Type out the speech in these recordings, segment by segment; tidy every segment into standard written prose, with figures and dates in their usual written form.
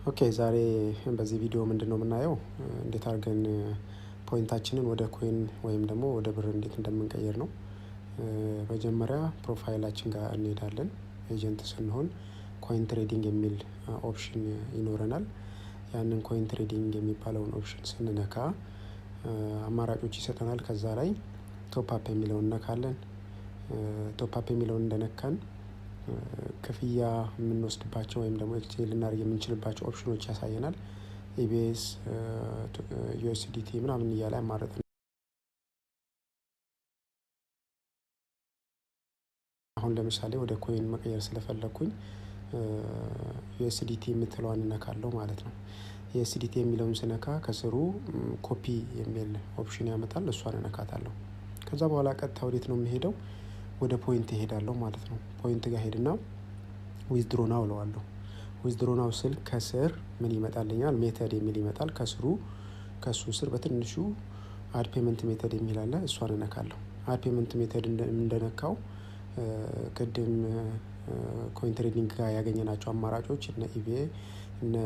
Okay፣ ዛሬ በዚህ ቪዲዮ ምንድነው የምናየው? እንዴት አድርገን point ኣችንን ወደ coin ወይም ደግሞ ወደ ብር እንዴት እንደምንቀይር ነው። መጀመሪያ profile ኣችን ጋር እንሄዳለን። Agent ስንሆን coin trading የሚል option ይኖረናል። ያንን coin trading የሚባለውን option ስንነካ አማራጮች ይሰጠናል። ከዛ ላይ top up የሚለውን እነካለን። Top up የሚለውን እንደነካን ክፍያ የምንወስድባቸው ወይም ደግሞ exchange ልናደርግ የምንችልባቸው option ኖች ያሳየናል። EBS፣ USDT ምናምን እያለ ያማረጠን። አሁን ለምሳሌ ወደ coin መቀየር ስለፈለግኩኝ USDT የምትለዋን እነካለሁ ማለት ነው። USDT የሚለውን ስነካ ከስሩ ኮፒ የሚል option ያመጣል። እሷን እነካታለሁ። ከዛ በኋላ ቀጥታ ወዴት ነው የሚሄደው? ወደ point እሄዳለሁ ማለት ነው። Point ጋር ሄድና withdraw now እለዋለሁ። Withdraw now ስል ከስር ምን ይመጣልኛል? Method የሚል ይመጣል። ከስሩ ከሱ ስር በትንሹ add payment method የሚል አለ። እሷን እነካለሁ። Add payment method እንደነካው ቅድም coin trading ጋር ያገኘናቸው አማራጮች እነ EBA፣ እነ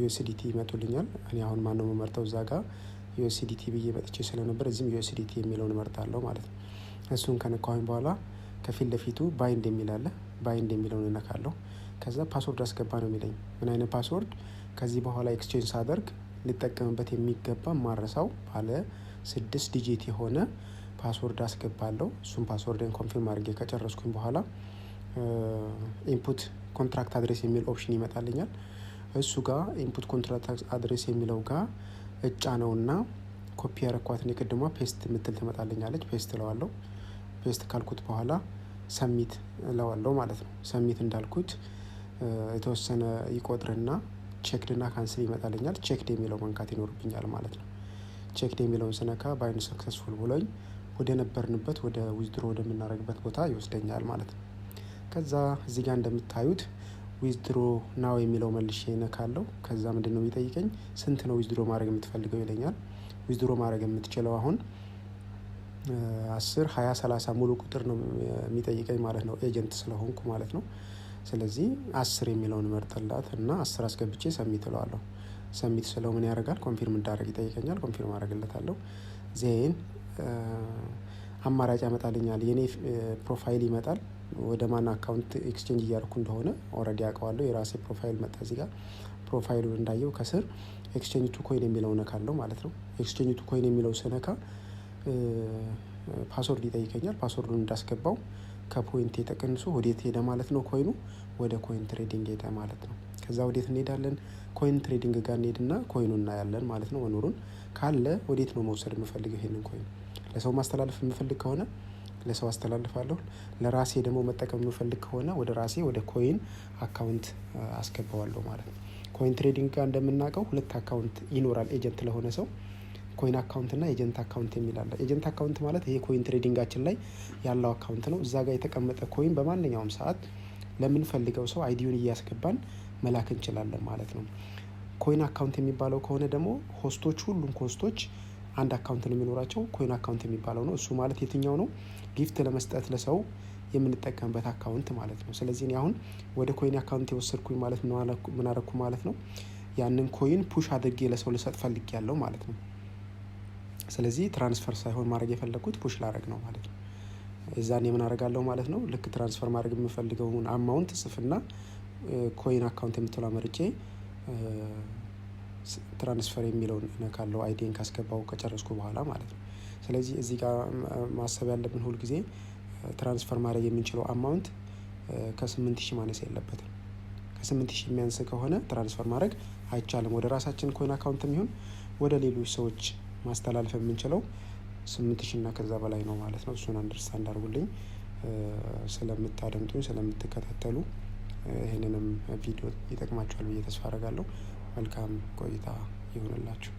USDT ይመጡልኛል። እኔ አሁን ማነው የምመርጠው? እዛ ጋር USDT ብዬ መጥቼ ስለነበር እዚህም USDT የሚለውን እመርጣለሁ ማለት ነው። እሱን ከነካሁኝ በኋላ ከፊት ለፊቱ bind የሚል አለ። Bind የሚለውን እነካለሁ። ከዛ password አስገባ ነው የሚለኝ። ምን አይነት password? ከዚህ በኋላ exchange ሳደርግ ልጠቀምበት የሚገባ ማረሳው ባለ 6 digit የሆነ password አስገባለሁ። እሱን password ን confirm አድርጌ ከጨረስኩኝ በኋላ input contract address የሚል option ይመጣልኛል። እሱ ጋር input contract address የሚለው ጋር እጫነውና ኮፒ ያረኳትን የቅድሟ paste የምትል ትመጣልኛለች። Paste እለዋለሁ። Paste ካልኩት በኋላ submit እለዋለሁ ማለት ነው። Submit እንዳልኩት የተወሰነ ይቆጥርና checked እና cancel ይመጣልኛል። Checked የሚለው መንካት ይኖርብኛል ማለት ነው። Checked የሚለውን ስነካ bind successful ብሎኝ ወደ ነበርንበት ወደ withdraw ወደምናደርግበት ቦታ ይወስደኛል ማለት ነው። ከዛ እዚህ ጋር እንደምታዩት withdraw now የሚለው መልሼ እነካለሁ። ከዛ ምንድን ነው የሚጠይቀኝ? ስንት ነው withdraw ማድረግ የምትፈልገው ይለኛል። Withdraw ማድረግ የምትችለው አሁን 10፣ 20፣ 30 ሙሉ ቁጥር ነው የሚጠይቀኝ ማለት ነው፣ agent ስለሆንኩ ማለት ነው። ስለዚህ 10 የሚለውን መርጠላት እና 10 አስገብቼ submit እለዋለሁ። Submit ስለው ምን ያደርጋል? Confirm እንዳደርግ ይጠይቀኛል። Confirm አደርግለታለሁ። Then አማራጭ ያመጣልኛል። የኔ profile ይመጣል። ወደ ማን account exchange እያደረኩ እንደሆነ already አውቀዋለሁ። የራሴ profile መጣ እዚህ ጋር። Profile ኡን እንዳየው ከስር exchange to coin የሚለው ነካለው ማለት ነው። Exchange to coin የሚለው ስነካ password ይጠይቀኛል። Password ኡን እንዳስገባው ከ point ተቀንሶ ወዴት ሄደ ማለት ነው? Coin ኡ ወደ coin trading ሄደ ማለት ነው። ከዛ ወዴት እንሄዳለን? Coin trading ጋር እንሄድና coin ኡ እናያለን ማለት ነው። መኖሩን ካለ ወዴት ነው መውሰድ የምፈልገው? ይሄንን coin ለሰው ማስተላለፍ የምፈልግ ከሆነ ለሰው አስተላልፋለሁ። ለራሴ ደግሞ መጠቀም የምፈልግ ከሆነ ወደ ራሴ ወደ coin account አስገባዋለሁ ማለት ነው። Coin trading ጋር እንደምናውቀው ሁለት account ይኖራል agent ለሆነ ሰው፣ coin account እና agent account የሚል አለ። Agent account ማለት ይሄ coin trading ኣችን ላይ ያለው account ነው። እዛ ጋር የተቀመጠ coin በማንኛውም ሰዓት ለምንፈልገው ሰው ID ውን እያስገባን መላክ እንችላለን ማለት ነው። Coin account የሚባለው ከሆነ ደግሞ host ኦች፣ ሁሉም host ኦች አንድ account ነው የሚኖራቸው። Coin account የሚባለው ነው። እሱ ማለት የትኛው ነው? Gift ለመስጠት ለሰው የምንጠቀምበት account ማለት ነው። ስለዚህ እኔ አሁን ወደ coin account የወሰድኩኝ ማለት ምን አረኩ ማለት ነው? ያንን coin push አድርጌ ለሰው ልሰጥ ፈልጌያለሁ ማለት ነው። ስለዚህ transfer ሳይሆን ማድረግ የፈለግኩት push ላረግ ነው ማለት ነው። የዛኔ ምን አደርጋለሁ ማለት ነው? ልክ transfer ማድረግ የምፈልገውን amount ጽፍና coin account የምትለዋ መርጬ transfer የሚለውን እነካለሁ ID ን ካስገባው ከጨረስኩ በኋላ ማለት ነው። ስለዚህ እዚህ ጋር ማሰብ ያለብን ሁል ጊዜ transfer ማድረግ የምንችለው amount ከ8,000 ማነስ የለበትም። ከ8,000 የሚያንስ ከሆነ transfer ማድረግ አይቻልም። ወደ ራሳችን coin account የሚሆን ወደ ሌሎች ሰዎች ማስተላለፍ የምንችለው 8,000 እና ከዛ በላይ ነው ማለት ነው። እሱን understand አድርጉልኝ። ስለምታደምጡኝ፣ ስለምትከታተሉ ይህንንም ቪዲዮ ይጠቅማችኋል ብዬ ተስፋ አደርጋለሁ። መልካም ቆይታ ይሁንላችሁ።